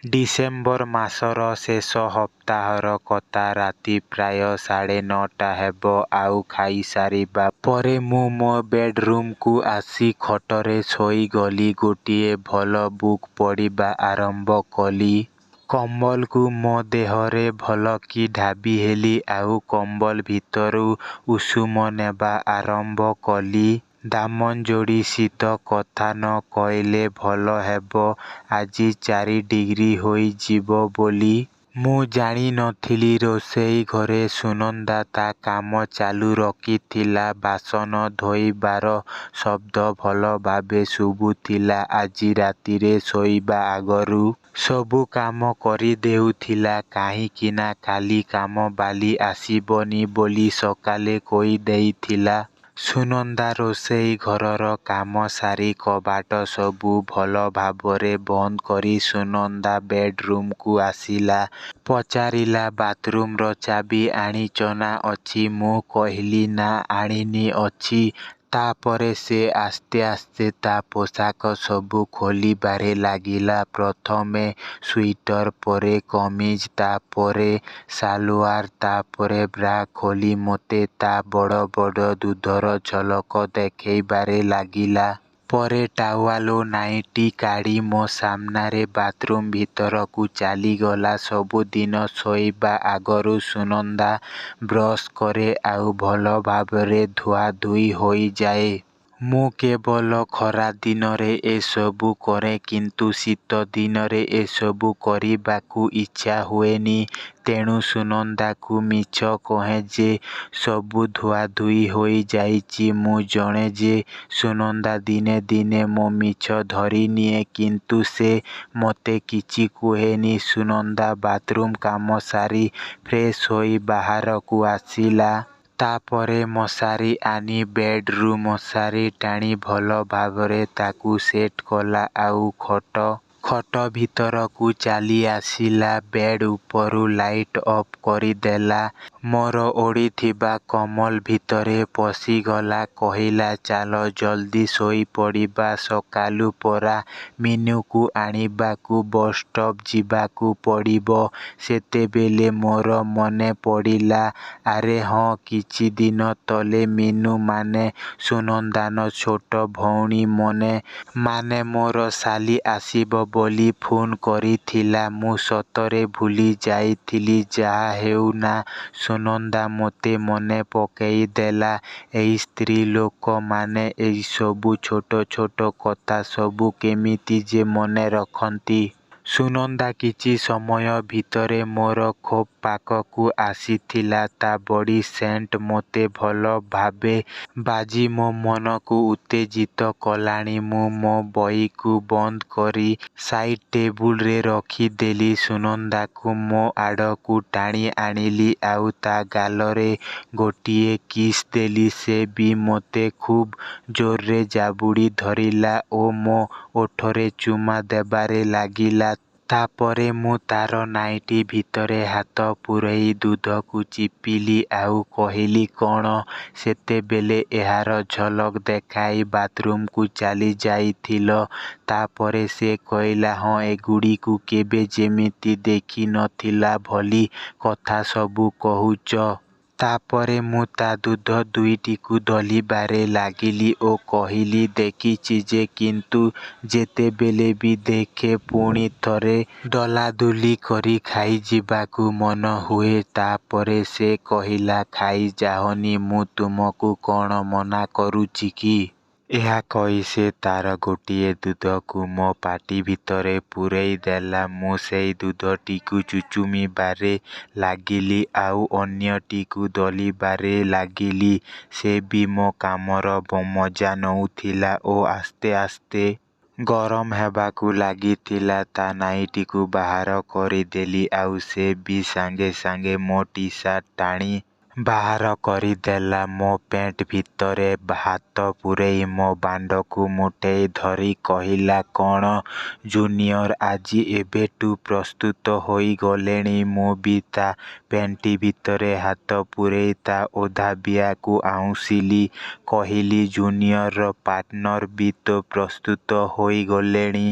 December ମାସର ଶେଷ ହପ୍ତାହର କଥା। ରାତି ପ୍ରାୟ 9:30 ହେବ ଆଉ ଖାଇସାରିବା ପରେ ମୁଁ ମୋ ବେଡ୍ରୁମକୁ ଆସି ଖଟରେ ଶୋଇଗଲି। ଗୋଟିଏ ଭଲ ବୁକ୍ ପଢ଼ିବା ଆରମ୍ଭ କଲି। କମ୍ବଲକୁ ମୋ ଦେହରେ ଭଲକି ଢାବିହେଲି ଆଉ କମ୍ବଲ ଭିତରୁ ଉଷୁମ ନେବା ଆରମ୍ଭ କଲି। ଦାମନଯୋଡ଼ି ଶୀତ କଥା ନ କହିଲେ ଭଲ ହେବ। ଆଜି 4 ଡିଗ୍ରୀ ହୋଇଯିବ ବୋଲି ମୁଁ ଜାଣି ନଥିଲି। ରୋଷେଇ ଘରେ ସୁନନ୍ଦା ତା କାମ ଚାଲୁ ରଖିଥିଲା। ବାସନ ଧୋଇବାର ଶବ୍ଦ ଭଲଭାବେ ଶୁଭୁଥିଲା। ଆଜି ରାତିରେ ଶୋଇବା ଆଗରୁ ସବୁ କାମ କରିଦେଉଥିଲା, କାହିଁକିନା କାଲି କାମବାଲୀ ଆସିବନି ବୋଲି ସକାଳେ କହିଦେଇଥିଲା। ସୁନନ୍ଦା ରୋଷେଇ ଘରର କାମ ସାରି କବାଟ ସବୁ ଭଲଭାବରେ ବନ୍ଦ କରି ସୁନନ୍ଦା ବେଡ୍ରୁମକୁ ଆସିଲା। ପଚାରିଲା, ବାଥ୍ରୁମର ଚାବି ଆଣିଛ ନା ଅଛି? ମୁଁ କହିଲି, ନା, ଆଣିନି, ଅଛି। ତାପରେ ସେ ଆସ୍ତେ ଆସ୍ତେ ତା ପୋଷାକ ସବୁ ଖୋଲିବାରେ ଲାଗିଲା। ପ୍ରଥମେ ସୁଇଟର, ପରେ କମିଜ, ତାପରେ ସାଲଓ୍ୱାର, ତାପରେ ବ୍ରା ଖୋଲି ମୋତେ ତା ବଡ଼ ବଡ଼ ଦୁଧର ଝଲକ ଦେଖେଇବାରେ ଲାଗିଲା। ପରେ ଟାୱାଲ ଓ ନାଇଟି କାଢ଼ି ମୋ ସାମ୍ନାରେ ବାଥ୍ରୁମ ଭିତରକୁ ଚାଲିଗଲା। ସବୁଦିନ ଶୋଇବା ଆଗରୁ ସୁନନ୍ଦା ବ୍ରସ କରେ ଆଉ ଭଲଭାବରେ ଧୁଆଧୋଇ ହୋଇଯାଏ। ମୁଁ କେବଳ ଖରାଦିନରେ ଏସବୁ କରେ, କିନ୍ତୁ ଶୀତଦିନରେ ଏସବୁ କରିବାକୁ ଇଚ୍ଛା ହୁଏନି। ତେଣୁ ସୁନନ୍ଦାକୁ ମିଛ କହେ ଯେ ସବୁ ଧୁଆଧୋଇ ହୋଇଯାଇଛି। ମୁଁ ଜାଣେ ଯେ ସୁନନ୍ଦା ଦିନେ ଦିନେ ମୋ ମିଛ ଧରିନିଏ, କିନ୍ତୁ ସେ ମୋତେ କିଛି କୁହେନି। ସୁନନ୍ଦା ବାଥ୍ରୁମ କାମ ସାରି ଫ୍ରେଶ ହୋଇ ବାହାରକୁ ଆସିଲା। ତାପରେ ମଶାରୀ ଆଣି ବେଡ୍ରୁ ମଶାରୀ ଟାଣି ଭଲଭାବରେ ତାକୁ ସେଟ୍ କଲା ଆଉ ଖଟ ଭିତରକୁ ଚାଲିଆସିଲା। ବେଡ୍ ଉପରୁ ଲାଇଟ୍ ଅଫ୍ କରିଦେଲା। ମୋର ଓଢ଼ିଥିବା କମ୍ବଳ ଭିତରେ ପଶିଗଲା। କହିଲା, ଚାଲ ଜଲଦି ଶୋଇପଡ଼ିବା, ସକାଳୁ ପରା ମିନୁକୁ ଆଣିବାକୁ ବସ୍ଷ୍ଟପ ଯିବାକୁ ପଡ଼ିବ। ସେତେବେଳେ ମୋର ମନେପଡ଼ିଲା, ଆରେ ହଁ, କିଛିଦିନ ତଳେ ମିନୁ ମାନେ ସୁନନ୍ଦାର ଛୋଟ ଭଉଣୀ ମାନେ ମୋର ଶାଳୀ ଆସିବ ବୋଲି ଫୋନ୍ କରିଥିଲା। ମୁଁ ସତରେ ଭୁଲିଯାଇଥିଲି। ଯାହାହେଉ ନା, ସୁନନ୍ଦା ମୋତେ ମନେ ପକେଇଦେଲା। ଏଇ ସ୍ତ୍ରୀଲୋକମାନେ ଏଇସବୁ ଛୋଟ ଛୋଟ କଥା ସବୁ କେମିତି ଯେ ମନେ ରଖନ୍ତି। ସୁନନ୍ଦା କିଛି ସମୟ ଭିତରେ ମୋର ଖୁବ୍ ପାଖକୁ ଆସିଥିଲା। ତା ବଡି ସେଣ୍ଟ ମୋତେ ଭଲଭାବେ ବାଜି ମୋ ମନକୁ ଉତ୍ତେଜିତ କଲାଣି। ମୁଁ ମୋ ବହିକୁ ବନ୍ଦ କରି ସାଇଡ୍ ଟେବୁଲରେ ରଖିଦେଲି। ସୁନନ୍ଦାକୁ ମୋ ଆଡ଼କୁ ଟାଣି ଆଣିଲି ଆଉ ତା ଗାଲରେ ଗୋଟିଏ କିସ୍ ଦେଲି। ସେ ବି ମୋତେ ଖୁବ୍ ଜୋରରେ ଜାବୁଡ଼ି ଧରିଲା ଓ ମୋ ଓଠରେ ଚୁମା ଦେବାରେ ଲାଗିଲା। ତାପରେ ମୁଁ ତାର ନାଇଟି ଭିତରେ ହାତ ପୁରେଇ ଦୁଧକୁ ଚିପିଲି ଆଉ କହିଲି, କଣ ସେତେବେଳେ ଏହାର ଝଲକ ଦେଖାଇ ବାଥ୍ରୁମକୁ ଚାଲିଯାଇଥିଲ? ତାପରେ ସେ କହିଲା, ହଁ, ଏଗୁଡ଼ିକୁ କେବେ ଯେମିତି ଦେଖି ନଥିଲା ଭଳି କଥା ସବୁ କହୁଛ। ତାପରେ ମୁଁ ତା ଦୁଧ ଦୁଇଟିକୁ ଦଳିବାରେ ଲାଗିଲି ଓ କହିଲି, ଦେଖିଛି ଯେ, କିନ୍ତୁ ଯେତେବେଳେ ବି ଦେଖେ ପୁଣି ଥରେ ଦଳାଦଳି କରି ଖାଇଯିବାକୁ ମନ ହୁଏ। ତାପରେ ସେ କହିଲା, ଖାଇଯାଅନି, ମୁଁ ତୁମକୁ କଣ ମନା କରୁଛି କି? ଏହା କହି ସେ ତାର ଗୋଟିଏ ଦୁଧକୁ ମୋ ପାଟି ଭିତରେ ପୁରେଇଦେଲା। ମୁଁ ସେଇ ଦୁଧଟିକୁ ଚୁଚୁମିବାରେ ଲାଗିଲି ଆଉ ଅନ୍ୟଟିକୁ ଦଳିବାରେ ଲାଗିଲି। ସେ ବି ମୋ କାମର ମଜା ନେଉଥିଲା ଓ ଆସ୍ତେ ଆସ୍ତେ ଗରମ ହେବାକୁ ଲାଗିଥିଲା। ତା ନାଇଟିକୁ ବାହାର କରିଦେଲି ଆଉ ସେ ବି ସାଙ୍ଗେ ସାଙ୍ଗେ ମୋ ଟି-ସାର୍ଟ ଟାଣି ବାହାର କରିଦେଲା। ମୋ ପେଣ୍ଟ ଭିତରେ ହାତ ପୁରେଇ ମୋ ବାଣ୍ଡକୁ ମୁଠେଇ ଧରି କହିଲା, କଣ ଜୁନିଅର ଆଜି ଏବେଠୁ ପ୍ରସ୍ତୁତ ହୋଇଗଲେଣି? ମୁଁ ବି ତା ପେଣ୍ଟ ଭିତରେ ହାତ ପୁରେଇ ତା ଓଦା ବିଆକୁ ଆଉଁସିଲି। କହିଲି, ଜୁନିଅରର ପାର୍ଟନର ବି ତ ପ୍ରସ୍ତୁତ ହୋଇଗଲେଣି।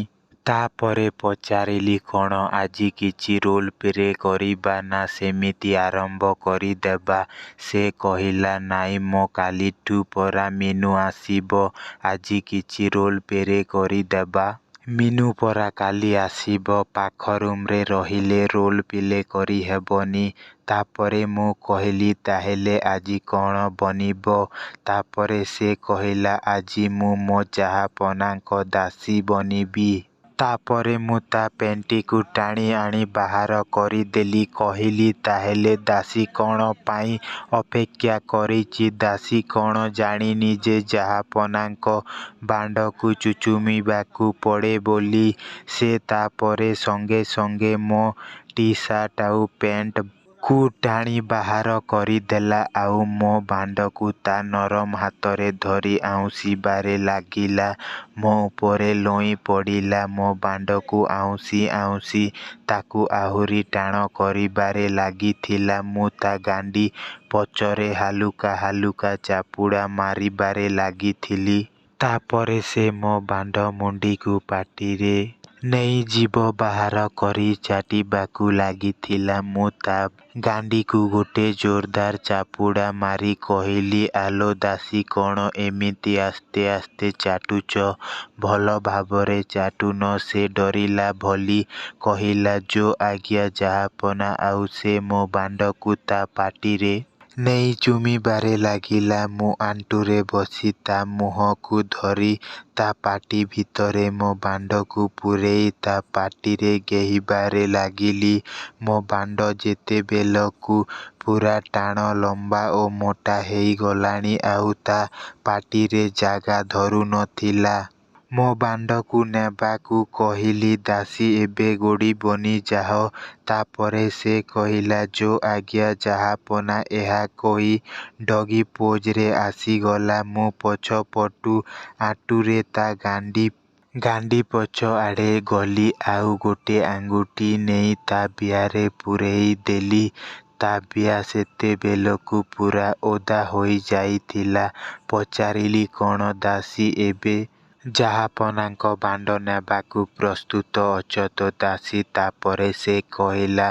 ତା'ପରେ ପଚାରିଲି, କ'ଣ ଆଜି କିଛି ରୋଲ୍ ପ୍ଲେ କରିବା ନା ସେମିତି ଆରମ୍ଭ କରିଦେବା? ସେ କହିଲା, ନାଇଁ ମ, କାଲିଠୁ ପରା ମିନୁ ଆସିବ। ଆଜି କିଛି ରୋଲ୍ ପ୍ଲେ କରିଦେବା। ମିନୁ ପରା କାଲି ଆସିବ। ପାଖ ରୁମ୍‌ରେ ରହିଲେ ରୋଲ୍ ପ୍ଲେ କରିହେବନି। ତା'ପରେ ମୁଁ କହିଲି, ତା'ହେଲେ ଆଜି କ'ଣ ବନିବ? ତା'ପରେ ସେ କହିଲା, ଆଜି ମୁଁ ମୋ ଜାହାପନାଙ୍କ ଦାସୀ ବନିବି। ତା'ପରେ ମୁଁ ତା' ପେଣ୍ଟିକୁ ଟାଣି ଆଣି ବାହାର କରିଦେଲି। କହିଲି, ତା'ହେଲେ ଦାସୀ କ'ଣ ପାଇଁ ଅପେକ୍ଷା କରିଛି? ଦାସୀ କ'ଣ ଜାଣିନି ଯେ ଜାହାପନାଙ୍କ ବାଣ୍ଡକୁ ଚୁଚୁମିବାକୁ ପଡ଼େ ବୋଲି? ସେ ତା'ପରେ ସଙ୍ଗେ ସଙ୍ଗେ ମୋ ଟି-ସାର୍ଟ ଆଉ ପେଣ୍ଟକୁ ଟାଣି ବାହାର କରିଦେଲା ଆଉ ମୋ ବାଣ୍ଡକୁ ତା' ନରମ ହାତରେ ଧରି ଆଉଁସିବାରେ ଲାଗିଲା। ମୋ ଉପରେ ଲଇଁ ପଡ଼ିଲା। ମୋ ବାଣ୍ଡକୁ ଆଉଁସି ଆଉଁସି ତାକୁ ଆହୁରି ଟାଣ କରିବାରେ ଲାଗିଥିଲା। ମୁଁ ତା' ଗାଣ୍ଡି ପଛରେ ହାଲୁକା ହାଲୁକା ଚାପୁଡ଼ା ମାରିବାରେ ଲାଗିଥିଲି। ତା'ପରେ ସେ ମୋ ବାଣ୍ଡମୁଣ୍ଡିକୁ ପାଟିରେ ନେଇ ଜିଭ ବାହାର କରି ଚାଟିବାକୁ ଲାଗିଥିଲା। ମୁଁ ତା' ଗାଣ୍ଡିକୁ ଗୋଟେ ଜୋରଦାର ଚାପୁଡ଼ା ମାରି କହିଲି, ଆଲୋ ଦାସୀ, କ'ଣ ଏମିତି ଆସ୍ତେ ଆସ୍ତେ ଚାଟୁଛ? ଭଲ ଭାବରେ ଚାଟୁନ। ସେ ଡରିଲା ଭଳି କହିଲା, ଯୋ ଆଜ୍ଞା ଜାହାପନା। ଆଉ ସେ ମୋ ବାଣ୍ଡକୁ ତା' ପାଟିରେ ନେଇ ଚୁମିବାରେ ଲାଗିଲା। ମୁଁ ଆଣ୍ଠୁରେ ବସି ତା' ମୁହଁକୁ ଧରି ତା' ପାଟି ଭିତରେ ମୋ ବାଣ୍ଡକୁ ପୂରେଇ ତା' ପାଟିରେ ଗେହିବାରେ ଲାଗିଲି। ମୋ ବାଣ୍ଡ ଯେତେବେଳକୁ ପୂରା ଟାଣ, ଲମ୍ବା ଓ ମୋଟା ହେଇଗଲାଣି, ଆଉ ତା' ପାଟିରେ ଜାଗା ଧରୁନଥିଲା। ମୋ ବାଣ୍ଡକୁ ନେବାକୁ କହିଲି, ଦାସୀ ଏବେ ଗଡ଼ିବନି, ଯାଅ। ତା'ପରେ ସେ କହିଲା, ଯୋ ଆଜ୍ଞା ଜାହାପନା। ଏହା କହି ଡଗି ପୋଜ୍‌ରେ ଆସିଗଲା। ମୁଁ ପଛପଟୁ ଆଣ୍ଠୁରେ ତା' ଗାଣ୍ଡି ପଛଆଡ଼େ ଗଲି ଆଉ ଗୋଟେ ଆଙ୍ଗୁଠି ନେଇ ତା' ବିଆରେ ପୂରେଇ ଦେଲି। ତା' ବିଆ ସେତେବେଳକୁ ପୂରା ଓଦା ହୋଇଯାଇଥିଲା। ପଚାରିଲି, କ'ଣ ଦାସୀ, ଏବେ ଜାହାପନାଙ୍କ ବାଣ୍ଡ ନେବାକୁ ପ୍ରସ୍ତୁତ ଅଛ ତ ଦାସୀ? ତା'ପରେ ସେ କହିଲା,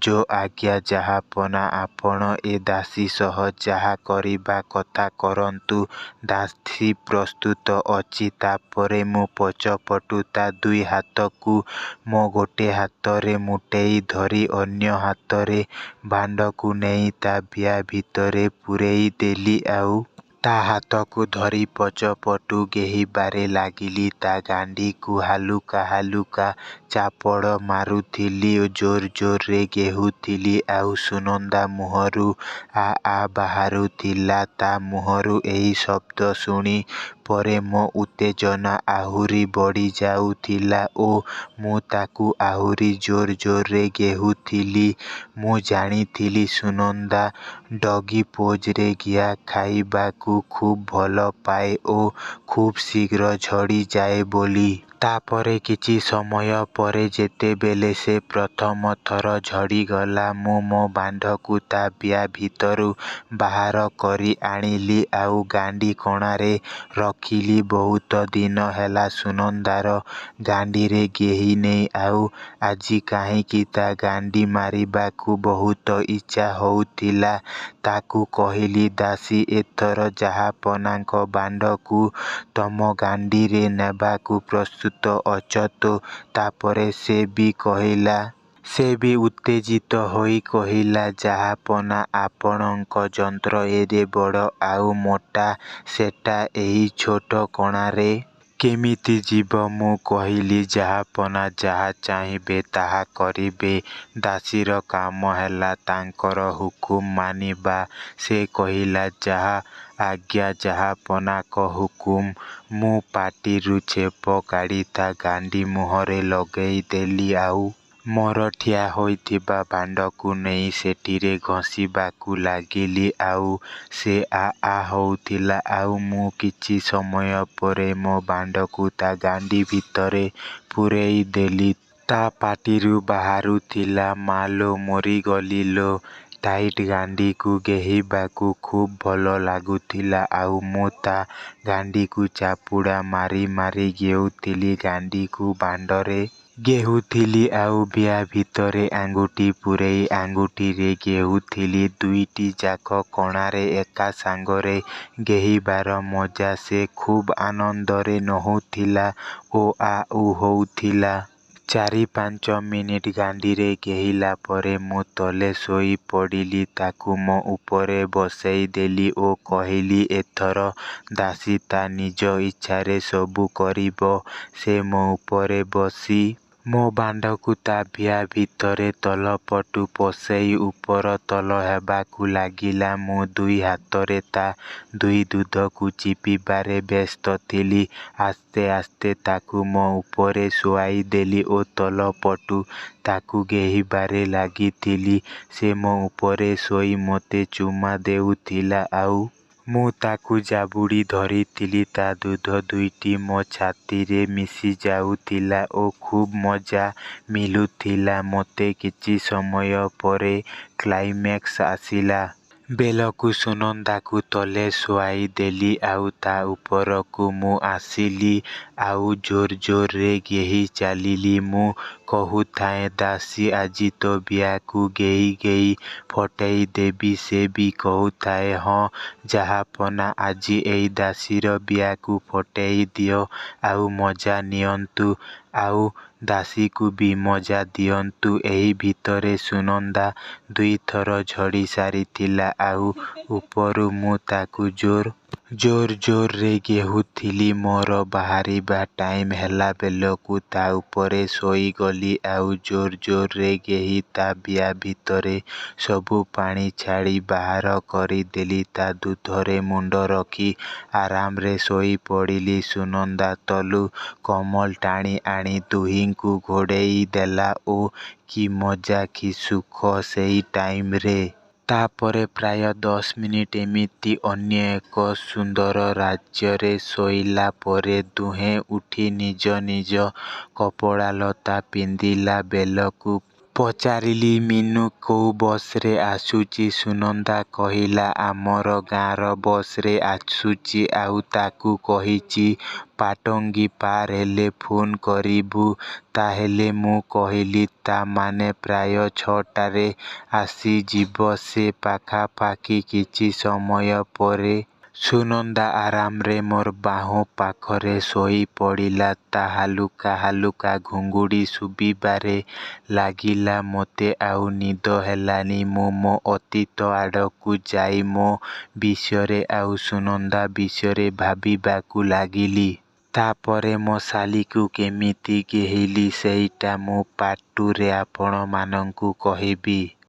ଯୋ ଆଜ୍ଞା ଜାହାପନା, ଆପଣ ଏ ଦାସୀ ସହ ଯାହା କରିବା କଥା କରନ୍ତୁ, ଦାସୀ ପ୍ରସ୍ତୁତ ଅଛି। ତା'ପରେ ମୁଁ ପଛପଟୁ ତା' ଦୁଇ ହାତକୁ ମୋ ଗୋଟେ ହାତରେ ମୁଠେଇ ଧରି ଅନ୍ୟ ହାତରେ ବାଣ୍ଡକୁ ନେଇ ତା' ବିଆ ଭିତରେ ପୂରେଇ ଦେଲି ଆଉ ତା' ହାତକୁ ଧରି ପଛପଟୁ ଗେହିବାରେ ଲାଗିଲି। ତା' ଗାଣ୍ଡିକୁ ହାଲୁକା ହାଲୁକା ଚାପଡ଼ ମାରୁଥିଲି, ଜୋର୍ ଜୋର୍‌ରେ ଗେହୁଥିଲି ଆଉ ସୁନନ୍ଦା ମୁହଁରୁ ଆଃ ଆଃ ବାହାରୁଥିଲା। ତା' ମୁହଁରୁ ଏହି ଶବ୍ଦ ଶୁଣି ପରେ ମୋ ଉତ୍ତେଜନା ଆହୁରି ବଢ଼ିଯାଉଥିଲା ଓ ମୁଁ ତାକୁ ଆହୁରି ଜୋର୍ ଜୋର୍‌ରେ ଗେହୁଥିଲି। ମୁଁ ଜାଣିଥିଲି ସୁନନ୍ଦା ଡଗି ପୋଜ୍‌ରେ ଗିହା ଖାଇବାକୁ ଖୁବ୍ ଭଲପାଏ ଓ ଖୁବ୍ ଶୀଘ୍ର ଝଡ଼ିଯାଏ ବୋଲି। ତା'ପରେ କିଛି ସମୟ ପରେ ଯେତେବେଳେ ସେ ପ୍ରଥମ ଥର ଝଡ଼ିଗଲା, ମୁଁ ମୋ ବାଣ୍ଡକୁ ତା' ବିଆ ଭିତରୁ ବାହାର କରି ଆଣିଲି ଆଉ ଗାଣ୍ଡି କଣାରେ ରଖିଲି। ବହୁତ ଦିନ ହେଲା ସୁନନ୍ଦାର ଗାଣ୍ଡିରେ ଗେହିନି ଆଉ ଆଜି କାହିଁକି ତା' ଗାଣ୍ଡି ମାରିବାକୁ ବହୁତ ଇଚ୍ଛା ହେଉଥିଲା। ତାକୁ କହିଲି, ଦାସୀ, ଏଥର ଜାହାପନାଙ୍କ ବାଣ୍ଡକୁ ତମ ଗାଣ୍ଡିରେ ନେବାକୁ ପ୍ରସ୍ତୁତ ଅଛ ତ? ତା'ପରେ ସେ ବି କହିଲା। ସେ ବି ଉତ୍ତେଜିତ ହୋଇ କହିଲା, ଜାହାପନା, ଆପଣଙ୍କ ଯନ୍ତ୍ର ଏଡ଼େ ବଡ଼ ଆଉ ମୋଟା, ସେଟା ଏଇ ଛୋଟ କଣାରେ କେମିତି ଯିବ? ମୁଁ କହିଲି, ଜାହାପନା ଯାହା ଚାହିଁବେ ତାହା କରିବେ। ଦାସୀର କାମ ହେଲା ତାଙ୍କର ହୁକୁମ ମାନିବା। ସେ କହିଲା, ଯାହା ଆଜ୍ଞା ଜାହାପନାଙ୍କ ହୁକୁମ। ମୁଁ ପାଟିରୁ ଛେପ କାଢ଼ି ତା' ଗାଣ୍ଡି ମୁହଁରେ ଲଗେଇଦେଲି ଆଉ ମୋର ଠିଆ ହୋଇଥିବା ବାଣ୍ଡକୁ ନେଇ ସେଥିରେ ଘଷିବାକୁ ଲାଗିଲି ଆଉ ସେ ଆଃ ଆଃ ହେଉଥିଲା ଆଉ ମୁଁ କିଛି ସମୟ ପରେ ମୋ ବାଣ୍ଡକୁ ତା' ଗାଣ୍ଡି ଭିତରେ ପୂରେଇ ଦେଲି। ତା' ପାଟିରୁ ବାହାରୁଥିଲା, ମା'ଲୋ, ମରିଗଲି ଲୋ। ଟାଇଟ୍ ଗାଣ୍ଡିକୁ ଗେହିବାକୁ ଖୁବ୍ ଭଲ ଲାଗୁଥିଲା ଆଉ ମୁଁ ତା ଗାଣ୍ଡିକୁ ଚାପୁଡ଼ା ମାରି ମାରି ଗେହୁଥିଲି। ଗାଣ୍ଡିକୁ ବାଣ୍ଡରେ ଗେହୁଥିଲି ଆଉ ବିଆ ଭିତରେ ଆଙ୍ଗୁଠି ପୂରେଇ ଆଙ୍ଗୁଠିରେ ଗେହୁଥିଲି। ଦୁଇଟିଯାକ କଣାରେ ଏକା ସାଙ୍ଗରେ ଗେହିବାର ମଜା ସେ ଖୁବ୍ ଆନନ୍ଦରେ ନଉଥିଲା ଓ ଆଁ ଉଁ ହେଉଥିଲା। 4-5 ମିନିଟ୍ ଗାଣ୍ଡିରେ ଗେହିଲା ପରେ ମୁଁ ତଳେ ଶୋଇ ପଡ଼ିଲି। ତାକୁ ମୋ ଉପରେ ବସେଇ ଦେଲି ଓ କହିଲି, ଏଥର ଦାସୀ ତା ନିଜ ଇଚ୍ଛାରେ ସବୁ କରିବ। ସେ ମୋ ଉପରେ ବସି ମୋ ବାଣ୍ଡକୁ ତା ବିଆ ଭିତରେ ତଳପଟୁ ପଶେଇ ଉପର ତଳ ହେବାକୁ ଲାଗିଲା। ମୁଁ ଦୁଇ ହାତରେ ତା ଦୁଇ ଦୁଧକୁ ଚିପିବାରେ ବ୍ୟସ୍ତ ଥିଲି। ଆସ୍ତେ ଆସ୍ତେ ତାକୁ ମୋ ଉପରେ ଶୁଆଇ ଦେଲି ଓ ତଳ ପଟୁ ତାକୁ ଗେହିବାରେ ଲାଗିଥିଲି। ସେ ମୋ ଉପରେ ଶୋଇ ମୋତେ ଚୁମା ଦେଉଥିଲା ଆଉ ମୁଁ ତାକୁ ଜାବୁଡ଼ି ଧରିଥିଲି। ତା ଦୁଧ ଦୁଇଟି ମୋ ଛାତିରେ ମିଶିଯାଉଥିଲା ଓ ଖୁବ୍ ମଜା ମିଳୁଥିଲା ମୋତେ। କିଛି ସମୟ ପରେ କ୍ଲାଇମ୍ୟାକ୍ସ ଆସିଲା ବେଳକୁ ସୁନନ୍ଦାକୁ ତଳେ ଶୁଆଇ ଦେଲି ଆଉ ତା ଉପରକୁ ମୁଁ ଆସିଲି ଆଉ ଜୋର୍ ଜୋରରେ ଗେହି ଚାଲିଲି। ମୁଁ କହୁଥାଏ, ଦାସୀ, ଆଜି ତୋ ବିଆକୁ ଗେହି ଗେହି ଫଟେଇ ଦେବି। ସେ ବି କହୁଥାଏ, ହଁ ଜାହାପନା, ଆଜି ଏଇ ଦାସୀର ବିଆକୁ ଫଟେଇ ଦିଅ ଆଉ ମଜା ନିଅନ୍ତୁ ଆଉ ଦାସୀକୁ ବି ମଜା ଦିଅନ୍ତୁ। ଏହି ଭିତରେ ସୁନନ୍ଦା ଦୁଇଥର ଝଡ଼ି ସାରିଥିଲା ଆଉ ଉପରୁ ମୁଁ ତାକୁ ଜୋର୍ ଜୋରରେ ଗେହୁଥିଲି। ମୋର ବାହାରିବା ଟାଇମ୍ ହେଲା ବେଳକୁ ତା ଉପରେ ଶୋଇଗଲି ଆଉ ଜୋର୍ ଜୋରରେ ଗେହି ତା ବିଆ ଭିତରେ ସବୁ ପାଣି ଛାଣି ବାହାର କରିଦେଲି। ତା ଦୁଧରେ ମୁଣ୍ଡ ରଖି ଆରାମରେ ଶୋଇପଡ଼ିଲି। ସୁନନ୍ଦା ତଳୁ କମ୍ବଳ ଟାଣି ଆଣି ଦୁହିଁଙ୍କୁ ଘୋଡ଼େଇ ଦେଲା ଓଃ, କି ମଜା, କି ସୁଖ ସେଇ ଟାଇମରେ। ତା ପରେ ପ୍ରାୟ 10 ମିନିଟ୍ ଏମିତି ଅନ୍ୟ ଏକ ସୁନ୍ଦର ରାଜ୍ୟରେ ଶୋଇଲା ପରେ ଦୁହେଁ ଉଠି ନିଜ ନିଜ କପଡ଼ାଲତା ପିନ୍ଧିଲା ବେଳକୁ ପଚାରିଲି, ମିନୁ କୋଉ ବସରେ ଆସୁଛି? ସୁନନ୍ଦା କହିଲା, ଆମର ଗାଁର ବସରେ ଆସୁଛି ଆଉ ତାକୁ କହିଛି ପାଟଙ୍ଗି ପାର ହେଲେ ଫୋନ୍ କରିବୁ। ତା ହେଲେ, ମୁଁ କହିଲି, ତା ମାନେ ପ୍ରାୟ 6ଟାରେ ଆସିଯିବ ସେ ପାଖାପାଖି। କିଛି ସମୟ ପରେ ସୁନନ୍ଦା ଆରାମରେ ମୋର ବାହୁ ପାଖରେ ଶୋଇପଡ଼ିଲା। ତା ହାଲୁକା ହାଲୁକା ଘୁଙ୍ଗୁଡ଼ି ଶୁଭିବାରେ ଲାଗିଲା। ମୋତେ ଆଉ ନିଦ ହେଲାନି। ମୁଁ ମୋ ଅତୀତ ଆଡ଼କୁ ଯାଇ ମୋ ବିଷୟରେ ଆଉ ସୁନନ୍ଦା ବିଷୟରେ ଭାବିବାକୁ ଲାଗିଲି। ତା ପରେ ମୋ ଶାଳୀକୁ କେମିତି ଗେହିଲି, ସେଇଟା ମୁଁ ପାର୍ଟ ଟୁରେ ଆପଣମାନଙ୍କୁ କହିବି।